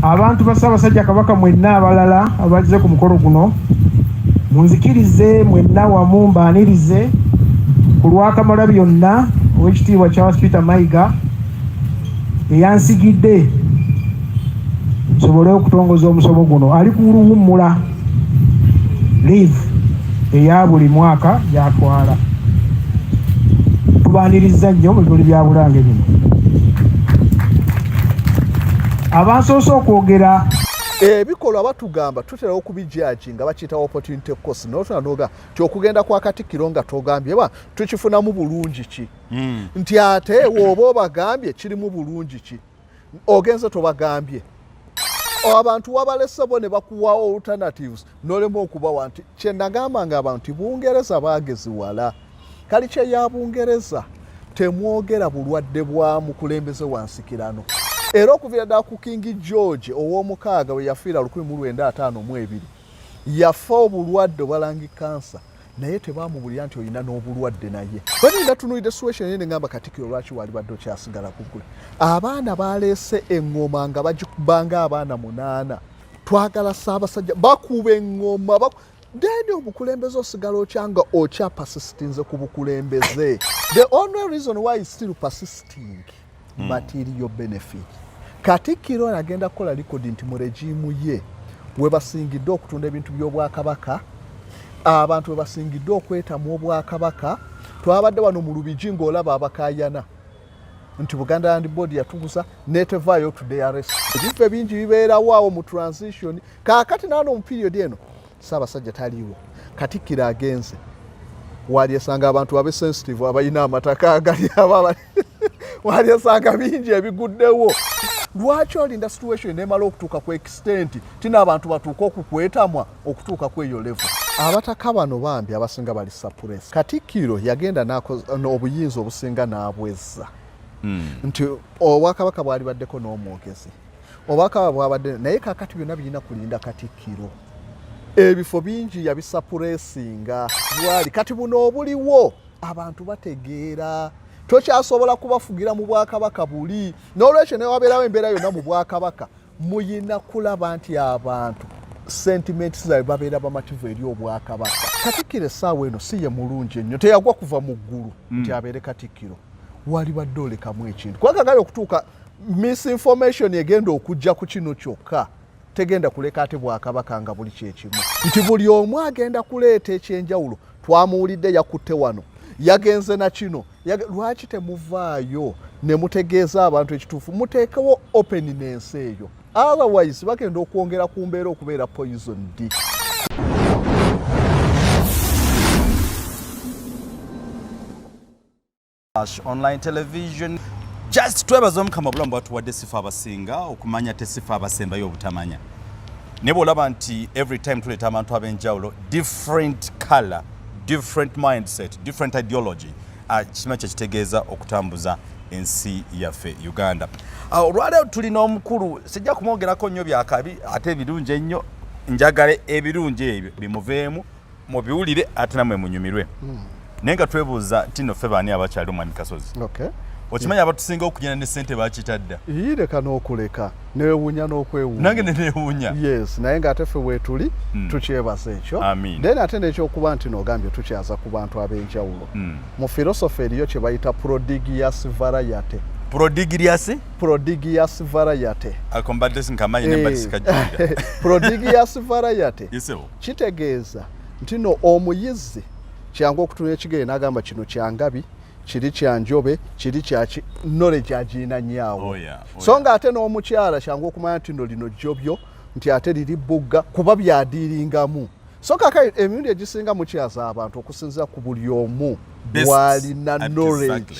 Abantu ba Ssaabasajja Kabaka mwenna abalala abazze ku mukolo guno, munzikirize mwenna wamu mbaanirize ku lwa Kamalabyonna Oweekitiibwa Charles Peter Mayiga eyansigidde nsobole okutongoza omusomo guno. Ali ku luwummula, leave eya buli mwaka gy'atwala. Tubaanirizza nnyo mu bimuli bya Bulange bino. Abansoose okwogera Ebikolwa batugamba tutera okubijaji nga bakiyita opportunity cost, notuna noga nti okugenda kwa Katikkiro nga togambye ba tukifunamu bulungi ki? Nti ate woba obagambye kirimu bulungi ki? Ogenze tobagambye, abantu wabalese bo ne bakuwa alternatives nolema okubawa. Nti kyenagamba nga abantu nti Bungereza bageziwala kalikye ya Bungereza, temwogera bulwadde bwa mukulembeze wa nsikirano. Era okuviira ddala ku King George ow'omukaaga we yafiira 1952, yafa obulwadde obwa lung cancer, naye tebamubulira nti olina n'obulwadde. Naye bani natunuulidde situation ene ngamba, Katikkiro lwaki walibadde okyasigala kugule? Abaana baleese eŋŋoma nga bagikubanga abaana 8, twagala Ssaabasajja, bakuba eŋŋoma. Then obukulembeze osigala okyanga okya persistinze ku bukulembeze. The only reason why is still persisting, material benefit. Katikkiro agenda kukola record nti mu regime ye webasingidde okutunda ebintu by'obwakabaka, abantu webasingidde okwetamu obwakabaka. Twabadde wano mu Lubigi ng'olaba abakayana nti Buganda Land Board yatuguza netevaayo to their rescue. Ebifo ebingi bibeerawo awo mu transition. Kaakati naano mu period eno Ssaabasajja taliiwo, Katikkiro agenze, walyesanga abantu babe sensitive abalina amataka agali aba walyesanga bingi ebiguddewo. Lwaki olinda situation nemala okutuuka ku extent tina abantu batuuke okukwetamwa okutuuka ku eyo level? Abataka bano bambi abasinga bali suppress. Katikkiro yagenda obuyinza obusinga n'abwezza nti obwakabaka bwali baddeko n'omwogezi, obwakabaka bwabadde naye. Kakati byonna birina kulinda Katikkiro. Ebifo bingi yabisuppressinga bwali. Kati buno obuliwo abantu bategeera tokyasobola kubafugira mu bwakabaka buli. N'olwekyo newabeerawo embeera yonna mu bwakabaka, muyina kulaba nti abantu sentiments zaabwe babeera bamativu eri obwakabaka. Katikkiro essaawa eno si ye mulungi ennyo, teyagwa kuva mu ggulu nti abeere katikkiro. Walibadde olekamu ekintu, kubanga gali okutuuka misinformation egenda okujja ku kino kyokka tegenda kuleka ate bwakabaka nga buli kyekimu nti buli omu agenda kuleeta ekyenjawulo. Twamuwulidde yakutte wano, yagenze na kino. Lwaki temuvaayo ne mutegeeza abantu ekituufu, muteekewo openness eyo? Otherwise bagenda okwongera ku mbeera okubeera poisoned. Online television, just twebaza Omukama obulamu bwatuwadde. Sifa abasinga okumanya, tesifa abasembayo obutamanya. Naye bwolaba nti every time tuleeta abantu ab'enjawulo, different color, different mindset, different ideology, kima kyekitegeeza okutambuza ensi yaffe Uganda. Olwaleero tulina omukulu, sijja kumwogerako nnyo byakabi ate ebirungi ennyo. Njagala ebirungi ebyo bimuveemu mubiwulire ate namwe munyumirwe. Naye nga twebuuza nti no ffe baani abakyali, omwami Kasozi? Okimanyi abatusinga okugenda ne sente bakitadda. Leka n'okuleka, newuunya n'okwewuunya. Nange nenewuunya. Yes, naye ng'ate ffe weetuli tukyebaza ekyo. Amiina. Then ate n'ekyokuba nti noogambye tukyaza ku bantu ab'enjawulo. Mu philosophy eriyo kye bayita prodigious variety. Prodigious? Prodigious variety. Ako mbadde sinkamanyi, ne mbadde sikajjukira. Prodigious variety Yesebo. kitegeeza nti no omuyizi kyangu okutunula ekigere n'agamba kino kyangabi, kiri kyanjobe, kiri kyaki, knowledge agiina nyaawo. Oh, So nga ate n'omukyala kyangu okumanya nti no lino jjobyo, nti ate liri bugga, kuba byadiiringamu. So kaka emirundi egisinga mukyaza abantu okusinziira ku buli omu bwalina knowledge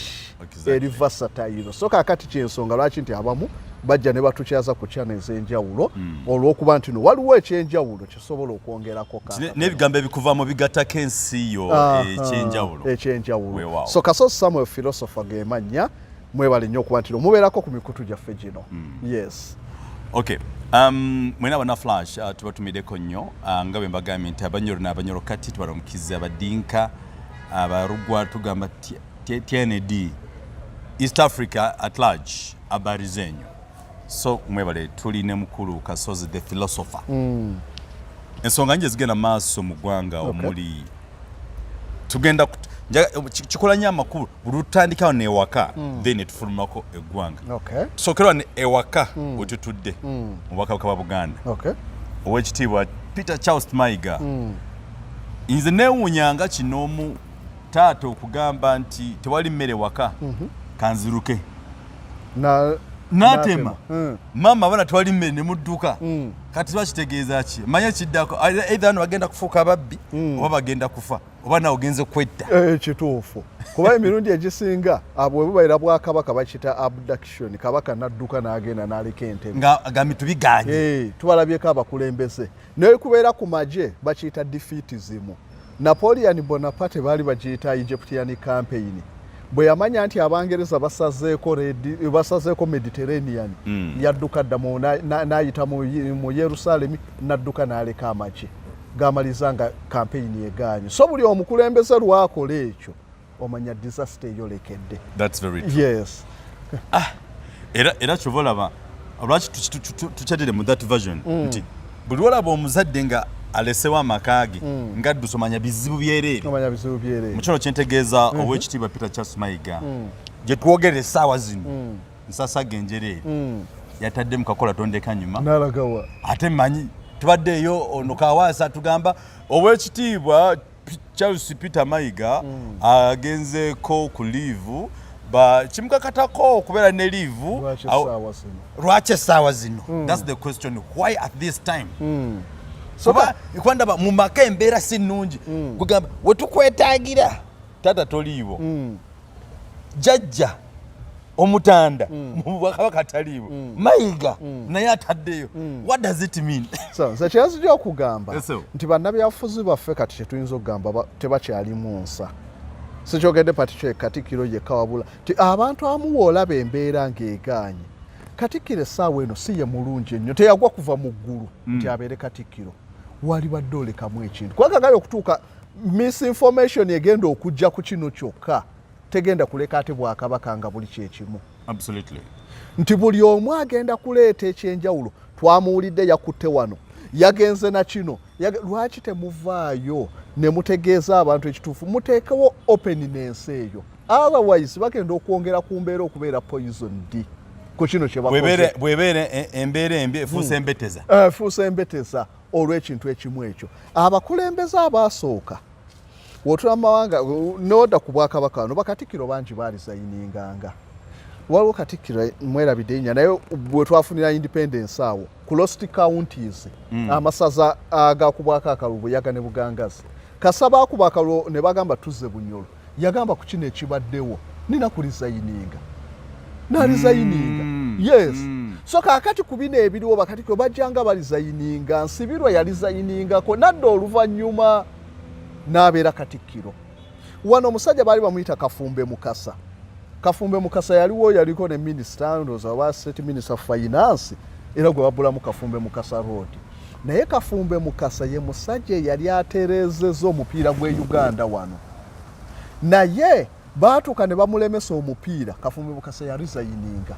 eri versatile. So kakati kyensonga lwaki nti abamu bajja ne batukyaza ku channel ez'enjawulo, olw'okuba nti no waliwo ekyenjawulo kisobola okwongerako. N'ebigambo ebikuvamu bigattako ensi yo ekyenjawulo. Ekyenjawulo. Weewaawo. So Kasozi Samuel philosopher gemanya. Mwebale nnyo okuba nti no mubeerako ku mikutu gyaffe gino. Yes. Okay, mwena bana Flash, tubatumiddeko nnyo, nga bwe mbagambye nti Abanyoro n'Abanyoro kati tubalamukiza, Abadinka, Abarugwa, tugamba TND, East Africa at large, habari zenyu. So mwebale, tuli ne mukulu Kasozi the philosopher. Ensonga nyingi ezigenda maaso mu ggwanga omuli tugenda kikola nnyo amakulu buli lutandikawo newaka, then netufulumako eggwanga. Tusookerwa ne ewaka wetutudde mu bwakabaka bwa Buganda. Owekitiibwa Peter Charles Mayiga, nze neewuunyanga kinoomu taata okugamba nti tewali mmere waka, kanziruke. N'atema. Maama, abaana tewali mmere, ne mudduka. Kati bakitegeeza ki? Manye kiddako either bano bagenda kufuuka ababbi oba bagenda kufa oba nawe ogenze kwetta. Eh, kituufu, kuba emirundi egisinga abo bwe bubaira bwakabaka bakita abduction, kabaka nadduka n'agenda n'aleka entebe. Nga agambye tubiganye. Eh, tubalabyeko abakulembeze, naye kubeera ku magye bakiyita defeatism. Napoleon Bonaparte baali bagiyita Egyptian campaign. Bwe yamanya nti Abangereza basazeeko Mediterranean, yadduka dda n'ayita mu Yerusalemi, n'adduka n'aleka amagye gamaliza nga campaign egaanye. So buli omukulembeze lwakola ekyo, omanya disaster eyolekedde. That's very true. Yes. Era kyova olaba lwaki tukyatire mu that version nti buli lwolaba omuzadde nga alesewo amaka ge nga addusa, omanya bizibu byereere. Omanya bizibu byereere. Mu kino kyentegeeza, Oweekitiibwa Peter Charles Mayiga gye twogera essaawa zino, nsasaga enjereere yatadde mu kakola tondeka nyuma. Nalagawa? Ate mmanyi tubadde eyo ono Kawaasa tugamba Oweekitiibwa Charles Peter Mayiga agenzeeko ku leave, ba kimukakatako okubeera ne leave. Lwaki essaawa zino? Lwaki essaawa zino? That's the question, why at this time? Kuba ndaba mu maka embeera si nnungi. Kugamba wetukwetaagira taata toliiwo, jajja omutanda mu bwakabaka taliiwo, Mayiga naye ataddeyo. What does it mean? So nze kyenzija okugamba Yes, sir. nti bannabyabufuzi baffe kati kyetuyinza okugamba tebakyalimu nsa. Sikyogedde pati Katikkiro yekka, wabula ti abantu amuwa olaba embeera ng'egaanye. Katikkiro essaawa eno si ye mulungi ennyo, teyagwa kuva mu ggulu nti abeere katikkiro. Walibadde olekamu ekintu, kubanga gali okutuuka misinformation egenda okujja ku kino kyokka tegenda kuleka ate bwakabaka nga buli kyekimu. Nti buli omu agenda kuleeta ekyenjawulo. Twamuwulidde yakutte wano, yagenze na kino. Lwaki temuvaayo ne mutegeeza abantu ekituufu, muteekewo openness eyo? Otherwise bagenda okwongera ku mbeera okubeera poisoned ku kino kye bakoze. Bwebeera embeera embi efuuse embeteza. Efuuse embeteza olw'ekintu ekimu ekyo. Abakulembeze abaasooka wotula mu mawanga nodda ku bwakabaka wano, bakatikkiro bangi baalisayininganga. Waliwo katikkiro mwerabidde erinnya, naye bwe twafunira independence awo ku lost counties, amasaza agakubwako akalulu Buyaga ne Bugangazi, kasaba akuba akalulu ne bagamba tuzze Bunyolo, yagamba ku kino ekibaddewo nina kuresigninga, naresigninga. Yes. So kaakati ku bino ebiriwo, bakatikkiro bajjanga baresigninga. Nsibirwa yaresayiningako nadda oluvannyuma n'abeera katikkiro. Wano omusajja baali bamuyita Kafumbe Mukasa. Kafumbe Mukasa yaliwo, yaliko ne minisita, ndowooza oba state minister finance, era gwe babulamu Kafumbe Mukasa Road. Naye Kafumbe Mukasa ye musajja eyali atereezeza omupiira gw'e Uganda wano, naye baatuuka ne bamulemesa omupiira. Kafumbe Mukasa yaresigninga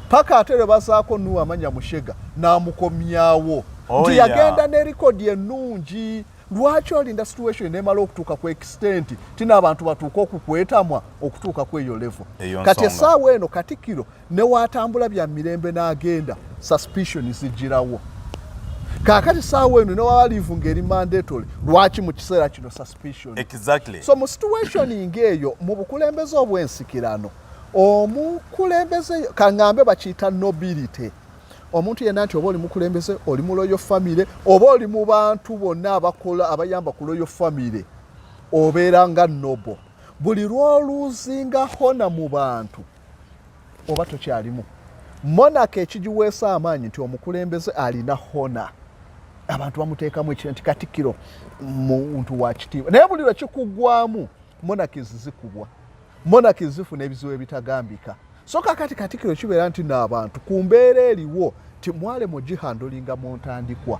paka ate lwe bazaako Nuwa Amanya Mushega n'amukomyawo. Nti yagenda ne record ennungi. Lwaki olinda situation nemala okutuuka ku extent tina abantu batuuke okukwetamwa okutuuka ku eyo level? Eyo Kati nsonga. essaawa eno katikkiro newatambula bya mirembe n'agenda, suspicion zijjirawo. Kaakati saawa eno newaba leave ng'eri mandatory, lwaki mu kiseera kino suspicion? So mu situation ng'eyo, mu bukulembeze obw'ensikirano, omukulembeze kaŋŋambe bakiyita nobility, omuntu yenna nti oba oli mukulembeze, oli mu royal family, oba oli mu bantu bonna abakola abayamba ku royal family, obeera nga noble. Buli lw'olosinga honour mu bantu oba tokyalimu monarchy. Ekigiweesa amaanyi nti omukulembeze alina honour, abantu bamuteekamu ekiro nti katikkiro muntu wa kitiibwa. Naye buli lwe kikuggwamu, monarchies zikubwa, monarchies zifuna ebizibu ebitagambika. So kakati katikkiro kibeera nti n'abantu ku mbeera eriwo ti mwalema ogihandlinga mu ntandikwa,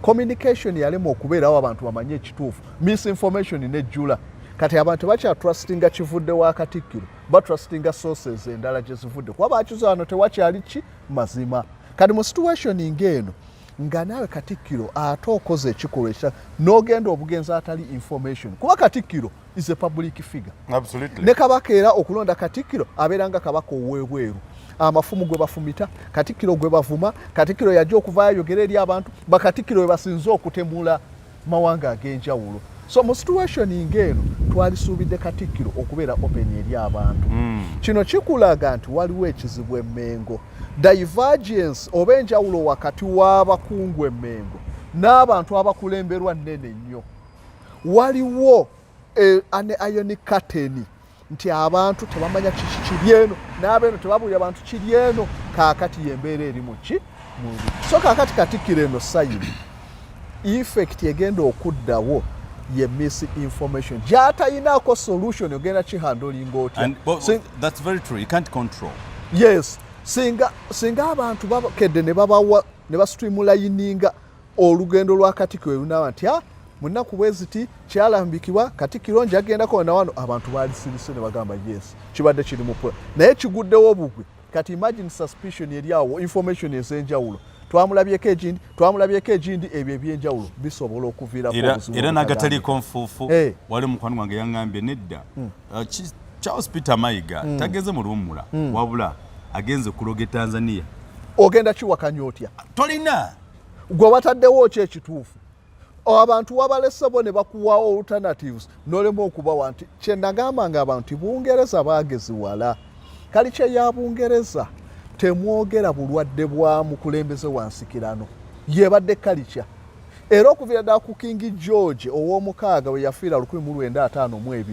communication yalema okubeerawo, abantu bamanye ekituufu, misinformation nejjula. Kati abantu tebakyatrustinga kivudde wa katikkiro, batrustinga sources endala gye zivudde, kuba bakiza wano tewakyali ki mazima. Kati mu situation ng'eno, nga naawe Katikkiro ate okoze ekikolwa ekita n'ogenda obugenzi atali information, kuba Katikkiro is a public figure. Ne Kabaka era okulonda Katikkiro abeera nga Kabaka ow'ebweru, amafumu gwe bafumita Katikkiro, gwe bavuma Katikkiro, yajja okuvayo ayogera eri abantu. Bakatikkiro we basinze okutemula mawanga ag'enjawulo. So mu situation ng'eno twalisuubidde Katikkiro okubeera open eri abantu. Kino kikulaga nti waliwo ekizibu emmengo, divergence oba enjawulo wakati w'abakungu emmengo n'abantu abakulemberwa nnene nnyo. Waliwo an iron curtain nti abantu tebamanya kiki kiri eno, n'abeeno tebabuulira abantu kiri eno. Kaakati yembeera eri muki? So kaakati Katikkiro eno side effect egenda okuddawo ye misinformation gy'atayinaako solution. Ogenda kihandlinga otya? That's very true. You can't control. Yes, singa abantu bakedde ne babawa ne bastreamlininga olugendo lwa Katikkiro erunaaba nti ah, mu nnaku bwe ziti kyalambikibwa Katikkiro njagendako nawano, abantu baalisirise ne bagamba, "Yes, kibadde kiri mu plan," naye kiguddewo bugwe. Kati imagine suspicion eri awo, information ez'enjawulo, twamulabyeko egindi, twamulabyeko egindi, ebyo ebyenjawulo bisobola okuviirako obuzibu. Era n'agataliiko nfuufu, wali mukwano gwange yaŋŋambye nedda, Charles Peter Mayiga tageze mu luwummula, wabula agenze kuloga e Tanzania. Ogenda kiwakanya otya? Tolina. Gwe wataddewo ki ekituufu? Abantu wabalese bo ne bakuwa alternatives nolema okubawa. Nti kyenagamba nga abantu ti Bungereza bageziwala kalikye ya Bungereza, temwogera bulwadde bwa mukulembeze wa nsikirano, yebadde kalikya era okuviira ddala ku King George ow'omukaaga we yafiira 1952.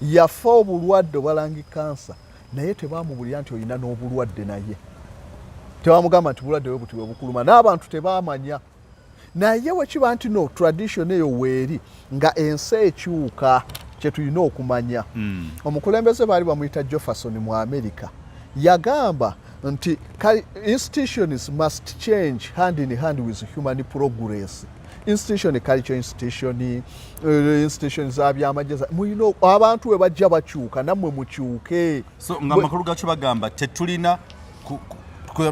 Yafa obulwadde obwa lung cancer, naye tebamubulira nti olina n'obulwadde, naye tebamugamba nti bulwadde bwe buti bwe bukuluma, n'abantu tebamanya. Naye wekiba nti no tradition eyo weeri nga ensi ekyuka, kyetulina okumanya, omukulembeze baali bamuyita Jefferson mu America, yagamba nti institutions must change hand in hand with human progress. Institution, culture institution, institution zabyamagye, mulina abantu we bajja bakyuka, nammwe mukyuke. So nga amakulu gakyo bagamba tetulina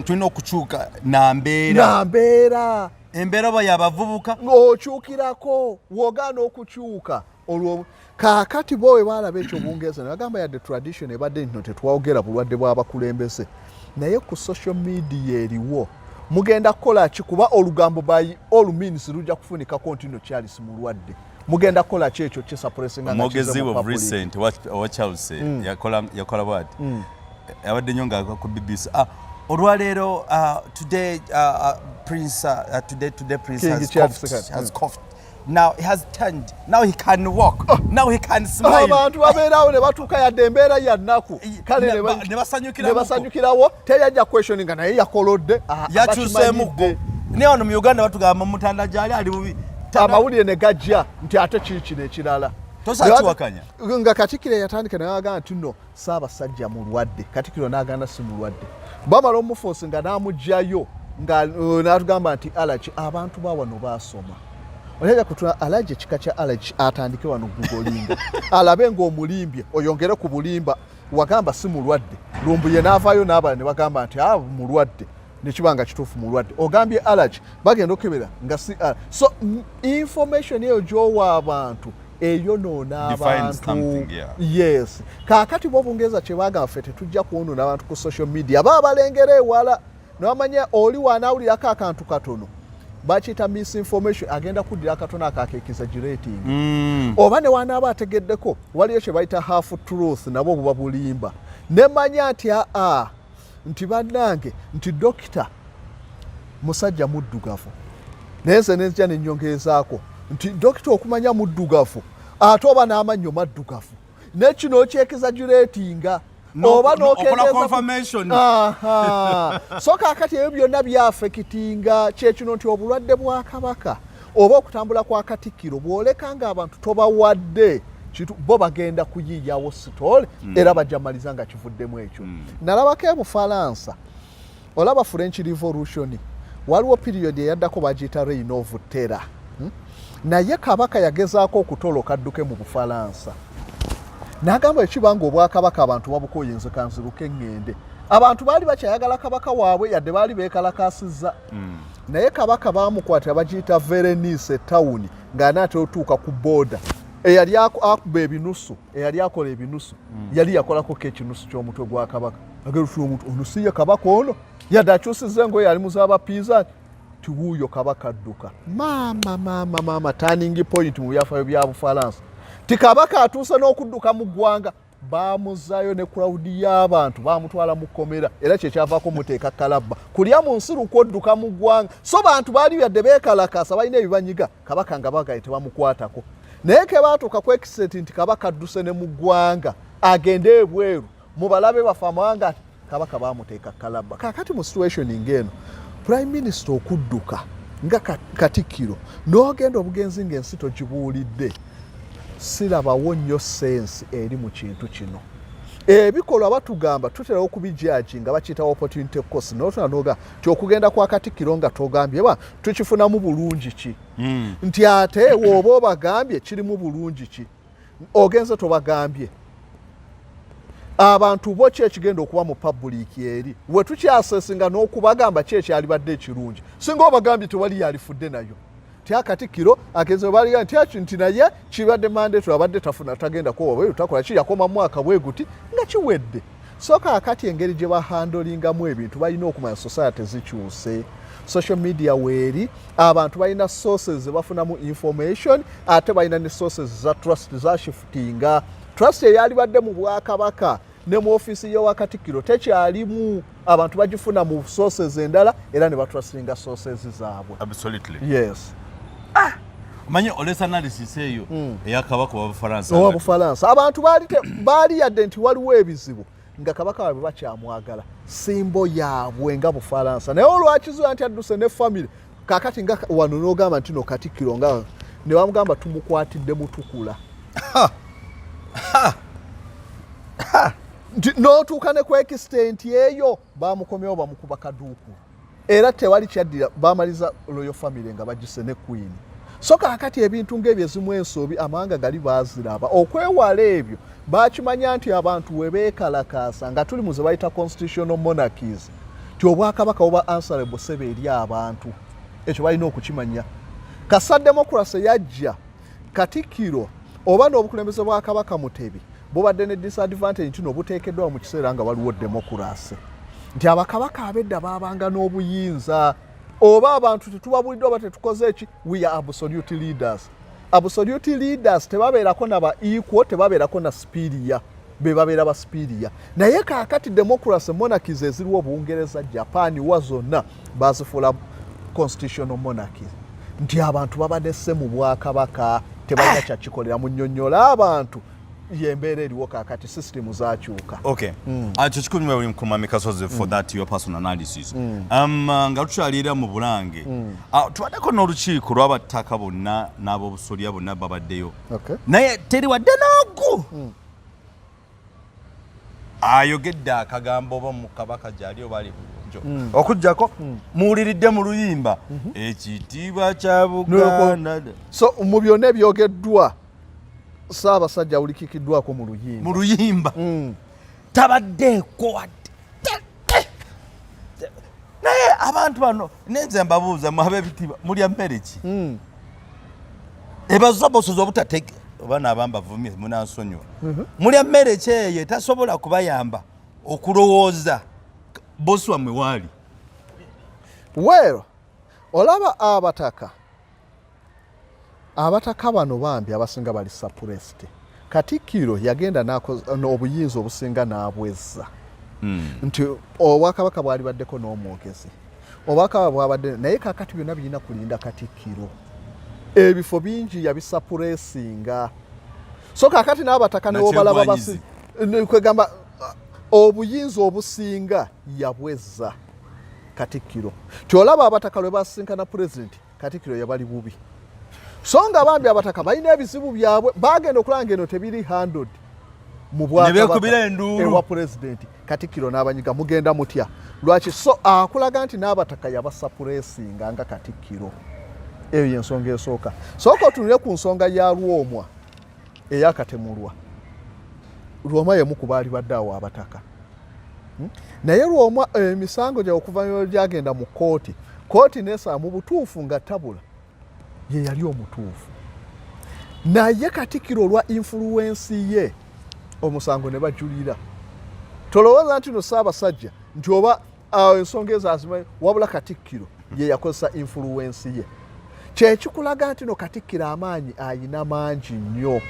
tulina okukyuka nambeera. Nambeera. Embeera oba yabavubuka. Okyukirako, wogaana okukyuka olwo. Kaakati bo we baalaba ekyo Bungereza ne bagamba, yadde tradition ebadde nno tetwogera bulwadde bw'abakulembeze, naye ku social media eriwo mugenda kukola ki? Kuba olugambo by all means lujja kufunikako nti no Charles mulwadde. Mugenda kukola ki ekyo kisuppressinga? Omwogezi of recent owa Charles yakola bwati, abadde nnyo nga ku BBC, olwaleero, today, prince, today prince King has Charles coughed, II. has coughed, now he has turned, now he can walk, now he can smile. Abantu babeerawo ne batuuka yadde embeera ya nnaku, kale ne basanyukiramuko. Ne basanyukirawo, teyajja questioninga naye yakolodde. Ah, yakyuseemuko. bakimanyidde. Naye wano mu Uganda batugamba Mutanda gyali ali bubi. Amawulire ne gajja nti ate kiri kino ekirala. Tosobola kiwakanya. Nga Katikiro yatandika nagamba nti no, Ssaabasajja mulwadde, Katikiro n'aganda si mulwadde, bamala omufuusi nga n'amugjayo nga n'atugamba nti allergy. Abantu ba wano baasoma, onaja kutula allergy, ekika kya allergy, atandike wano googlinga alabe ng'omulimbye, oyongere ku bulimba. Wagamba si mulwadde, Lumbuye n'avaayo n'abala ne bagamba nti a mulwadde, nekiba nga kituufu mulwadde. Ogambye allergy, bagenda okebera nga si allergy. So information eyo gy'owa abantu eyonoona Defines abantu. Something, yeah. Yes, kaakati bo Bungereza kyebagamba, ffe tetujja kwonoona abantu ku social media, ba balengera ewala nabamanya oli wanaawulirako akantu katono, bakiyita misinformation, agenda kuddira akatono akakeexaggerating oba ne wanaaba ategeddeko waliyo kye bayita half truth, nabwo buba bulimba. Nemanya nti aa nti bannange nti dokita musajja muddugavu, naye nze nenzija nenyongerezaako nti dokita okumanya muddugavu ate oba n'amannyo maddugavu, nekino okyexaggeratinga oba okola n'okendeeza confirmation. Aha. So kaakati ebyo byonna byaffectinga kyekino nti obulwadde bwa Kabaka oba okutambula kwa Katikkiro bw'oleka nga abantu tobawadde kitu, bo bagenda kuyiiyawo story era bajja maliza nga kivuddemu ekyo. Nalabako e Bufalansa, olaba French Revolution, waliwo period eyaddako bagiyita Reign of Terror, Naye Kabaka yagezaako okutoloka adduke mu Bufalansa, n'agamba ekibanga obwakabaka abantu babukoye, nze kanziruke ŋŋende. Abantu baali bakyayagala kabaka waabwe yadde baali beekalakaasizza. Naye kabaka baamukwatira bagiyita Verenise tawuni ng'anaatera otuuka ku booda. Eyali akuba ebinusu, eyali akola ebinusu, yali yakolako ko ekinusu ky'omutwe gwa kabaka. Agera omuntu ono si ye kabaka ono, yadde akyusizza engoye ali mu z'abapiiza ti wuuyo kabaka adduka. Maama maama maama, turning point mu byafaayo bya Bufalansa. Ti kabaka atuuse n'okudduka mu ggwanga, baamuzaayo ne crowd y'abantu, baamutwala mu kkomera, era kyekyavaako muteeka kalabba kulya mu nsi lukwodduka mu ggwanga. So bantu baali yadde beekalakaasa balina ebibanyiga, kabaka nga bagaye tebamukwatako. Naye ke baatuuka ku extent nti kabaka adduse ne mu ggwanga agende ebweru mu balabe baffe amawanga, kabaka baamuteeka kalabba. Kaakati mu situation ng'eno, prime minister okudduka nga katikkiro n'ogenda obugenzi ng'ensi togibuulidde, sirabawo nnyo sense eri mu kintu kino. Ebikolwa batugamba tutera okubijudge nga bakiyita opportunity cost, notuna noga ti okugenda kwa katikkiro nga togambye ba tukifunamu bulungi ki? Nti ate woba obagambye kirimu bulungi ki? Ogenze tobagambye, abantu bo ki ekigenda okuba mu public eri we tukyasesinga n'okubagamba ki ekyalibadde ekirungi? Singa obagambye tewali yalifudde nayo ti akatikkiro agenze baliga nti aki nti naye kibadde mandatory, abadde tafuna tagenda kuwa bweru takola ki, yakoma mwaka bwe guti nga kiwedde. So kaakati engeri gye bahandlingamu ebintu, balina okumanya society zikyuse, social media weeri, abantu balina sources ze bafunamu information, ate balina ne sources za trust zashiftinga. Trust eyalibadde mu bwakabaka ne mu ofiisi y'owakatikkiro tekyalimu, abantu bagifuna mu sources endala era ne batrustinga sources zaabwe. Yes. Omanyi olesa analysis eyo eya kabaka wa Bufalansa. Owa Bufalansa, abantu baali yadde nti waliwo ebizibu nga kabaka waabwe bakyamwagala, symbol yaabwe nga Bufalansa. Naye olwakizuula nti adduse ne family, kakati nga wano n'ogamba nti no katikkiro nga ne bamugamba tumukwatidde mutukula nti n'otuuka ne ku extent eyo, bamukomyewo bamukuba kaduuku era tewali kyaddira, bamaliza royal family nga bagise ne queen. So kaakati ebintu ng'ebyo ezimu ensobi amawanga gali baaziraba. Okwewala ebyo bakimanya nti abantu we beekalakaasa nga tuli mu ze bayita constitutional monarchies, ti obwakabaka buba answerable sebe eri abantu. Ekyo balina okukimanya. Kasa democracy yajja, katikkiro oba n'obukulembeze bwa Kabaka Mutebi bubadde ne disadvantage nti no buteekeddwa mu kiseera nga waliwo democracy, nti abakabaka ab'edda baabanga n'obuyinza oba abantu tetubabuliddwa oba tetukoze eki, we are absolute leaders. Absolute leaders tebabeerako na ba equal, tebabeerako na superior, be babeera ba superior. Naye kaakati democracy, monarchies eziriwo, Bungereza, Japan, wa zonna bazifuula constitutional monarchy, nti abantu babadde mu bwakabaka tebalina kyakikolera. Munnyonnyola abantu yembeera eriwo kaakati, system zakyuka. Okay. Ekyo kikumi buli mukulu Kasozi for that your personal analysis. Nga tukyalira mu Bulange. Tubaddeko n'olukiiko lw'abattaka bonna n'ab'obusolya bonna babaddeyo. Naye teri wadde n'ogu ayogedde akagambo oba mu kabaka gyali oba ali bulunjo. Okuggyako muwuliridde mu luyimba ekitiibwa kya Buganda. So mu byonna ebyogeddwa, Ssaabasajja awulikikiddwako mu luyimba. Mu luyimba. Tabaddeeko wadde. Naye abantu bano nenze mbabuuza, mu ab'ebitiibwa mulya mmere ki ebazobosoza obutatege oba naaba mbavumye munansonyiwa? Mulya mmere ki eyo etasobola kubayamba okulowooza bosi wammwe waali? Well, olaba abataka bano bambi abasinga bali suppressed. Katikkiro yagenda n'obuyinza obusinga n'abwezza nti obwakabaka bwali baddeko n'omwogezi, obwakabaka bwabadde naye. Kakati byonna birina kulinda katikkiro, ebifo bingi yabisuppressinga. So kakati n'abataka newobalaba Nakyegwanyizi. Kwegamba obuyinza obusinga yabwezza katikkiro. Tyolaba abataka lwe basinkana pulezidenti, katikkiro yabali bubi. So nga bambi abataka balina ebizibu byabwe, bagenda okulaba nga eno tebiri handled mu Ne beekubira enduulu. Ewa pulezidenti, katikkiro n'abanyiga, mugenda mutya, lwaki? So akulaga nti n'abataka yabasuppressinga nga katikkiro. Eyo yensonga esooka. Sooka otunule ku nsonga ya Lwomwa eyakatemulwa. Lwomwa yemu ku baali badde awo abataka. Naye lwomwa emisango gyawe okuva gyagenda mu kkooti, kkooti nesala mu butuufu nga tabula ye yali omutuufu, naye Katikkiro olwa influence ye omusango ne bajulira. Tolowooza nti no Ssaabasajja nti oba ensonga ezo azimanyi, wabula Katikkiro ye yakozesa influence ye. Kyekikulaga nti no Katikkiro amaanyi ayina mangi nnyo,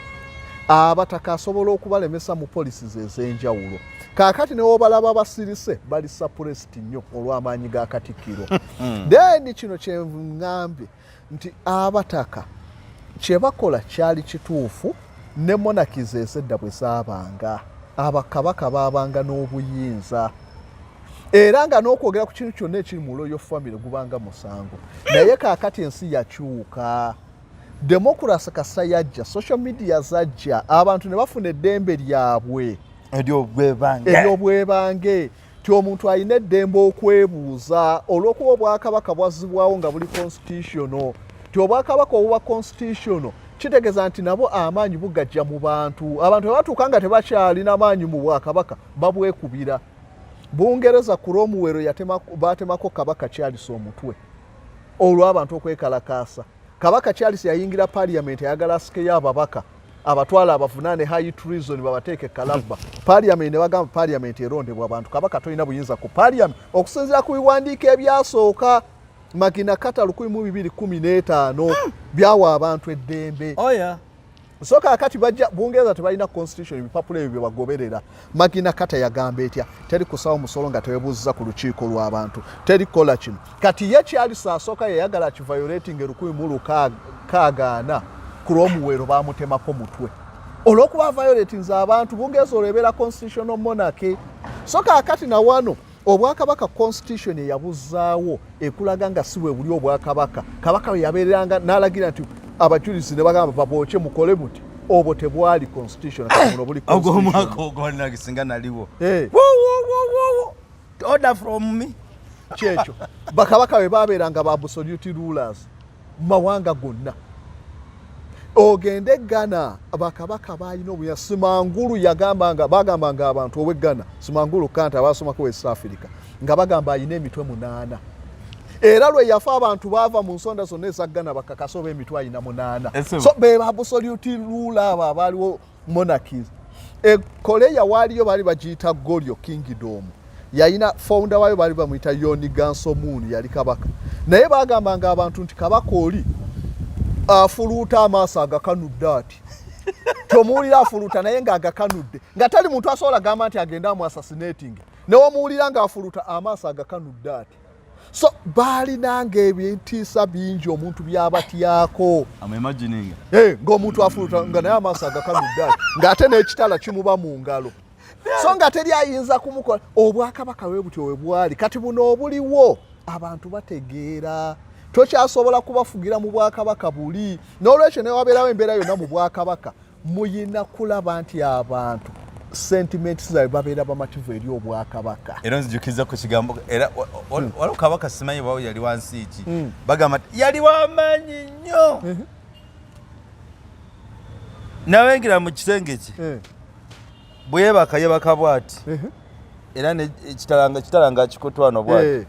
abataka asobola okubalemesa mu policies ez'enjawulo. Kaakati ne wobalaba basirise bali suppressed nnyo olw'amaanyi ga Katikkiro. Then kino kyeŋŋambye nti abataka kye bakola kyali kituufu, ne monarchies ez'edda bwe zaabanga, abakabaka baabanga n'obuyinza, era nga n'okwogera ku kintu kyonna ekiri mu royal family gubanga musango. Naye kaakati ensi yakyuka, democracy kasa yajja, social media zajja, abantu ne bafuna eddembe lyabwe eryobwebange ti omuntu alina eddembe okwebuuza, olw'okuba obwakabaka bwazzibwawo nga buli constitutional. Ti obwakabaka obuba constitutional kitegeeza nti nabo amaanyi bugajja mu bantu. Abantu bwe batuuka nga tebakyalina maanyi mu bwakabaka, babwekubira. Bungereza Cromwell batemako Kabaka Charles omutwe olw'abantu okwekalakaasa. Kabaka Charles yayingira parliament ayagala asikeyo ababaka abatwala abavunaane high treason babateeke kalabba. Parliament ne bagamba parliament erondebwa abantu, kabaka tolina buyinza ku parliament okusinziira ku biwandiiko ebyasooka Magna Carta 1215 byawa abantu eddembe. Oh, yeah. So kaakati bajja Bungereza tebalina constitution, ebipapula ebyo bye bagoberera. Magna Carta yagamba etya? Teri kusawo musolo nga tewebuuziza ku lukiiko lw'abantu, teri kukola kino. Kati ye Charles asooka yayagala kiviolating 1604, Cromwell bamutemako mutwe olw'okuba violatinze abantu. Bungereza olwo ebeera constitutional monarchy. So kaakati na wano obwakabaka constitution eyabuzaawo ekulaga nga si bwe buli obwakabaka kabaka bwe yabeereranga n'alagira nti abajulizi ne bagamba babooke mukole muti, obwo tebwali constitution. Kati buno buli ogwo constitution. Omwaka ogwo nange singa naliwo. Eh. Wo, wo, wo, wo, wo. Order from me. Kyekyo, bakabaka bwe babeeranga ba absolute rulers mu mawanga gonna. Ogende Ghana, bakabaka balina obuya. Simangulu yagambanga, bagambanga abantu ow'e Ghana, Simangulu Kanta, abasomako West Africa, nga bagamba alina emitwe 8, era lwe yafa abantu baava mu nsonda zonna eza Ghana bakakasa oba emitwe alina 8. Ese- So be ba absolute ruler abo abaaliwo monarchies. E Korea waaliyo baali bagiyita Goryeo Kingdom, yalina founder waayo baali bamuyita Yoni Gansomun, yali kabaka, naye bagambanga abantu nti kabaka oli afuluuta amaaso agakanudde ati, tomuwulira afuluuta naye ng'agakanudde, nga tali muntu asobola gamba nti agende amu assassinating, newamuwulira ng'afuluuta amaaso agakanudde ati. So baalinanga ebintiisa bingi omuntu byabatyako. I'm imagining. Eh, ng'omuntu afuluta nga naye amaaso agakanudde ati, ng'ate n'ekitala kimuba mu ngalo, so nga teri ayinza kumukola. Obwakabaka bwe butyo bwe bwali. Kati buno obuliwo abantu bategeera, tokyasobola kubafugira mu bwakabaka buli. N'olwekyo newabeerawo embeera yonna mu bwakabaka, muyina kulaba nti abantu sentiments zaabwe babeera bamativu eri obwakabaka. Era nzijukiza ku kigambo era waliwo kabaka, simanyi bawo yali wansi ki, bagamba nti yali wamaanyi nnyo, nawengira mu kisenge kye, bwe yebaka yebaka bwati, era ekitalanga kitalanga kikutwano bwati.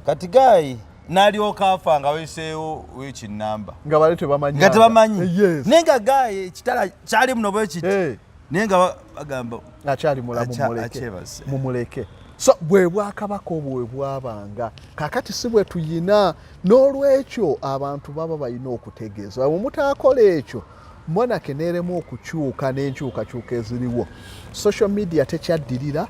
Kati gayi n'alyoka afa nga weeseewo wiiki namba. Nga bali tebamanyi. Nga tebamanyi. Naye nga gayi ekitala kyali muno bwe kiti, naye nga bagamba akyali mulamu, mumuleke. Akyebase. Mumuleke. So bwe bwakabaka obwo bwe bwabanga, kakati si bwe tuyina. N'olwekyo abantu baba balina okutegeeza, bwe mutaakola ekyo monarchy neeremu okukyuka n'enkyukakyuka eziriwo. Social media tekyaddirira,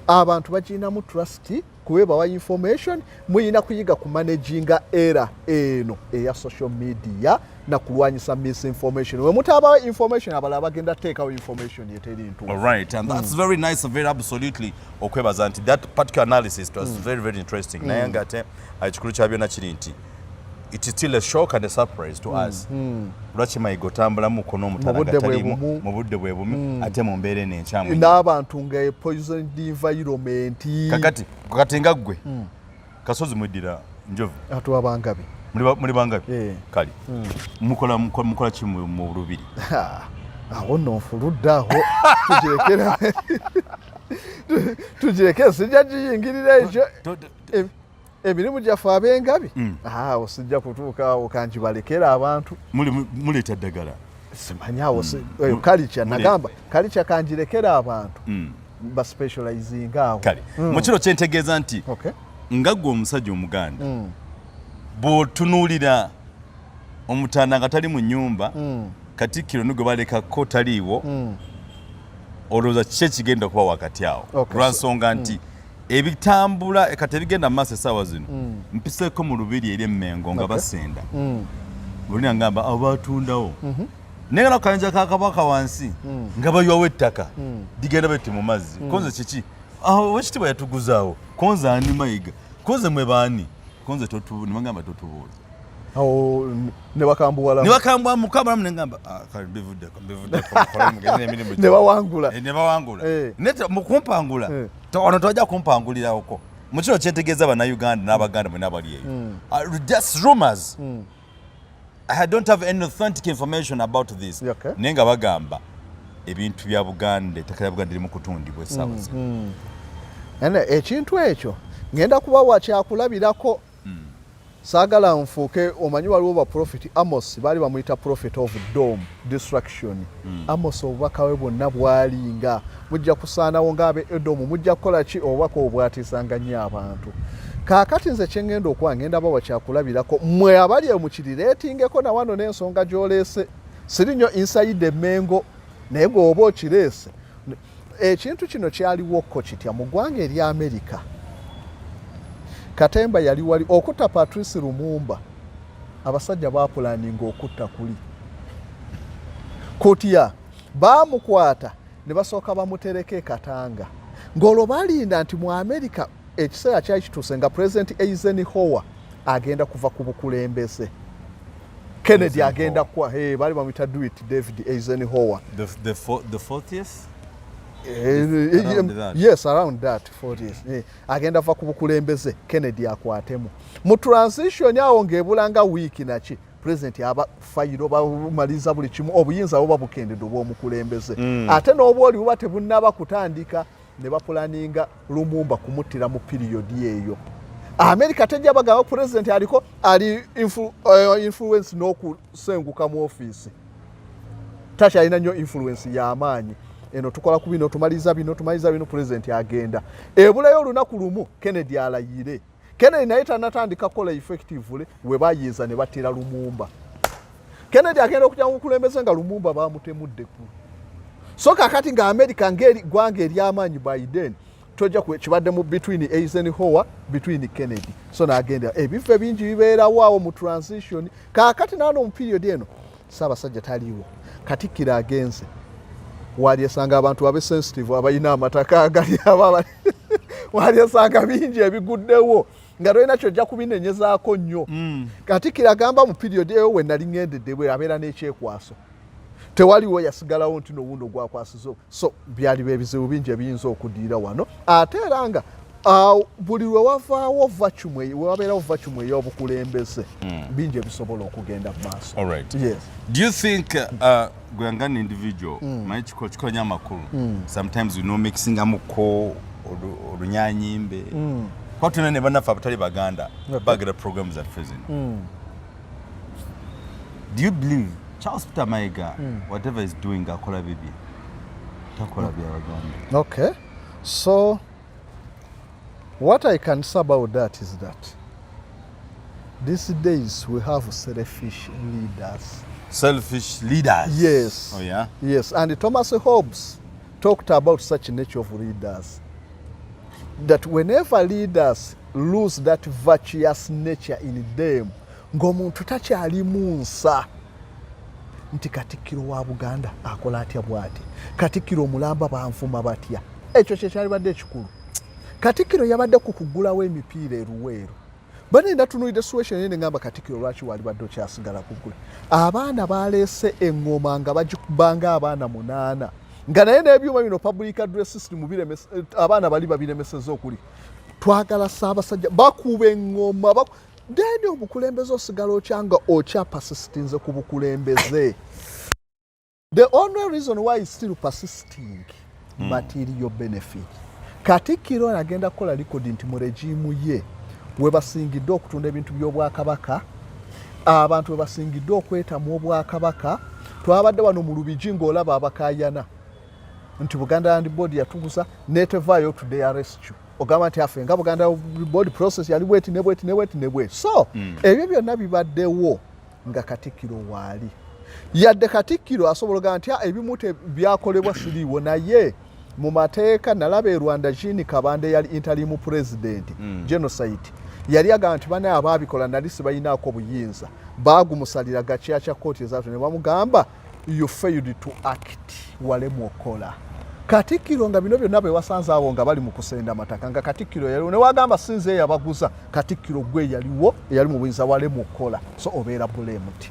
abantu bagirinamu trust kuba bawa information. Muyina kuyiga ku managinga era eno eya social media na kulwanyisa misinformation. We mutabawo information, abalala bagenda teekawo information eteri ntuufu. All right, and that's very nice, very absolutely. Okwebaza nti that particular analysis was very, very interesting. Naye nga ate ekikulu kya byonna kiri nti it is still a shock and a surprise to us. Lwaki Mayiga otambulamuko n'omutala Mu budde nga bwe taliimu bumu. Mu budde bwe bumu, ate mu mbeera eno enkyamu ennyo. N'abantu nga poisoned environment. Kakati kati nga ggwe Kasozi mweddira Njovu? Atuwa bangabi. Muli bangabi? Eh. Kale mukola ki mu lubiri? Ha, awo nno nfuludde awo, tugirekera. Tugireke, sijja giyingirira ekyo. Emirimu gyaffe ab'engabi, awo sijja kutuuka awo, kangibalekera abantu. Muleeta ddagala. Simanyi awo eyo culture. Nagamba culture kangirekera abantu baspecializinga awo. Kale, mu kiro kyentegeeza nti nga ggwe omusajja Omuganda, bw'otunuulira Omutanda nga tali mu nnyumba, Katikkiro ne gwe balekako taliiwo, olowooza kiki ekigenda okuba wakati awo? Lwansonga nti ebitambula kati, ebigenda mu maaso essaawa zino, mpiseeko mu lubiri eri Emmengo nga basenda olina ngamba abo batundawo, naye nga nakayinja ka Kabaka wansi nga bayiwawo ettaka ligenda beti mu mazzi. Konze kiki awo owekitiibwa yatuguzaawo? Konze ani Mayiga? Konze mwe baani? Konze nebagamba totubuuza. Awo ne bakambuwalamu. Ne bakambwa mukabalamu, nengamba, "Ah, kale mbivuddeko, mbivuddeko, mukole mugende n'emirimu ne gyammwe." bawangula. Ne bawangula. Naye mu kumpangula, ono tojja kumpangulirako. Mu kino kyentegeeza Bannayuganda n'Abaganda mwena abali eyo, just rumors, I don't have any authentic information about this, naye nga bagamba ebintu bya Buganda, ettaka lya Buganda liri mu kutundibwa essaawa zino. Ene ekintu ekyo ngenda kubawa kyakulabirako. Saagala nfuuke, omanyi waliwo ba prophet Amos, baali bamuyita prophet of doom, destruction. Amos obubaka bwe bwonna bwalinga mujja kusaanawo ng'abe Edomu, mujja kukola ki, obubaka obwatiisanga nnyo abantu. Kaakati nze kyeŋŋenda okuba ngenda bawa kyakulabirako, mmwe abali eyo mukirireetingeko na wano n'ensonga gy'oleese. Siri nnyo inside Emmengo, naye gwe oba okireese, ekintu kino kyaliwoko kitya mu ggwanga erya Amerika? Katemba yali wali okutta Patrice Lumumba. Abasajja bapulaninga okutta kuli kutya? Baamukwata ne basooka bamutereka e Katanga, ng'olwo balinda nti mu Amerika ekiseera kyali kituuse nga President Eisenhower agenda kuva ku bukulembeze, Kennedy agenda kwa. Hey, baali bamuyita Dwight David Eisenhower. The 40th? Around that. Yes, around that 40th. Agenda va ku bukulembeze, Kennedy akwatemu mu transition awo ng'ebulanga wiiki naki. President aba fayiro bamaliza buli kimu, obuyinza buba bukendedde obw'omukulembeze, ate n'oba oli buba tebunnaba kutandika, ne bapulaninga Lumumba kumuttira mu period eyo. Amerika tejja bagamba president aliko ali influence n'okusenguka mu ofiisi, takyalina nnyo influence y'amaanyi eno. Tukola ku bino, tumaliriza bino, tumaliriza bino, president agenda, ebulayo olunaku lumu Kennedy alayire. Kennedy naye tanatandika kukola effectively, we bayiiza ne battira Lumumba. Kennedy agenda okujja mu bukulembeze nga Lumumba bamutemuddeku. So kakati nga America ng'eggwanga ery'amaanyi, Biden tojja kibadde mu between Eisenhower, between Kennedy, so n'agenda ebifo ebingi bibeerawo awo mu transition. Kaakati naano mu period eno Ssaabasajja taliiwo, Katikkiro agenze, walyesanga abantu abe sensitive abalina amataka agali aba walyesanga bingi ebiguddewo nga tolina kyojja kubinenyezaako nnyo. Katikkiro agamba mu period eyo we nali ŋŋendedde bwe abeera n'ekyekwaso, tewaliwo yasigalawo nti nowundo gwakwasiza. So byaliba ebizibu bingi ebiyinza okudiira wano. Ate era nga buli lwe wavaawo vacuum, we wabeerawo vacuum ey'obukulembeze, bingi ebisobola okugenda mu maaso. All right. Yes. Do you think gwe nga an individual, manyi kikola nnyo amakulu, sometimes we know mixingamuko olunyanyimbe, kuba tulina ne bannaffe abatali Baganda bagera program zaffe zino. Do you believe Charles Peter Mayiga, whatever is doing, akola bibye, takola byabaganda? Okay, so what I can say about that is that these days we have selfish leaders. Selfish leaders? Yes. Oh yeah? Yes, and Thomas Hobbes talked about such nature of leaders, that whenever leaders lose that virtuous nature in them, ng'omuntu takyalimu nsa nti Katikkiro wa Buganda akola atya bw'ati, Katikkiro omulamba banvuma batya. Ekyo kyekyalibadde ekikulu. Katikkiro yabadde ku kuggulawo emipiira eruweero. Bane ndatunuulidde situation ene, ngamba Katikkiro lwaki walibadde okyasigala kuggula? Abaana baleese eŋŋoma nga bagikubanga abaana munaana, nga naye n'ebyuma bino public address system abaana bali babiremeseza okuli twagala Ssaabasajja, bakuba eŋŋoma then obukulembeze osigala okyanga okyapersistinze ku bukulembeze. The only reason why is still persisting Material benefit. Katikkiro ono agenda kukola record nti mu regime ye webasingidde okutunda ebintu by'Obwakabaka, abantu webasingidde okwetamu Obwakabaka. Twabadde wano mu Lubigi ng'olaba abakayana nti Buganda Land Board yatuguza netevaayo to their rescue. Ogamba nti afe nga Buganda Board process yali bweti ne bweti ne bweti ne bweti. So ebyo byonna bibaddewo nga Katikkiro waali. Yadde Katikkiro asobola ogamba nti, "Ah, ebimu byakolebwa siriiwo," naye mu mateeka nalaba e Rwanda, Jean Kabanda yali interim president, genocide yali agamba nti banaye abaabikola nali sibalinaako buyinza, baagumusalira gakyakya kooti ezatu ne bamugamba, "You failed to act, walemu okola." Katikkiro nga bino byonna bwe wasanze abo nga bali mu kusenda amataka nga Katikkiro yaliwo, ne wagamba sinze eyabaguza. Katikkiro gwe yaliwo, eyali mu buyinza, walemu okukola, so obeera blamed.